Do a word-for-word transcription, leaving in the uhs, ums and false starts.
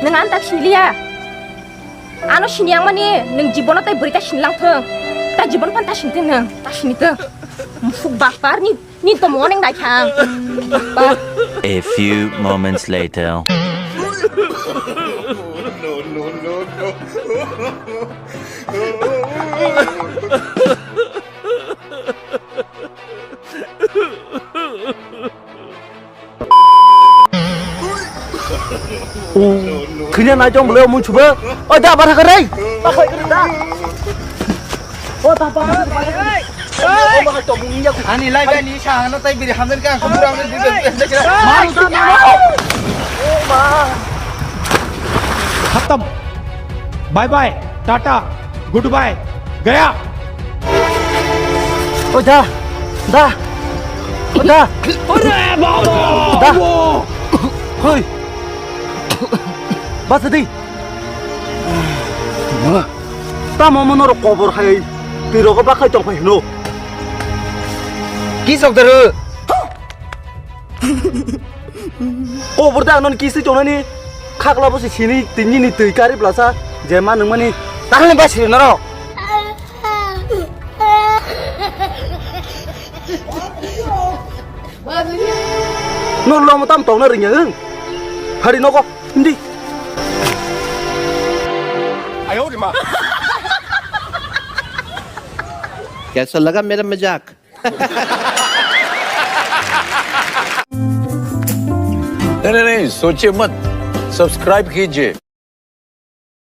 Nwng ano ta siniliya. Ano sini yang mani nwng jibono tai bwrwi ta sinilang thung. Ta jibon phan ta sini thung nwng. Ta sini thung. Mufuk bakpar ni, ni tomo oneng nai khang. Bakpar. A few moments later. Thwina nai tong bwlai omo chuba. O da bar hakar rei. Ani lai bai ni sa ano tai biri hamdan ka ang kubur ang biri. Maru da maru. Khatam. Bye bye. Tata. Goodbye. Gaya. O da. Da. O da. Ore baba. Da. Hoi. Basa di. Ma. Tamo mo norok kobor hai. Twi rogo bakhai tong phai hino. Ki sok daru. Kobor da non kisi tongnani khakla bosi sini tinini twi kari blasa je ma nungmani. Tahle ba siri norok. Nor lomo tam tongna ringya hung. Hari nogo hindi. कैसा लगा मेरा मजाक? नहीं नहीं नहीं, सोचिए मत, सब्सक्राइब कीजिए।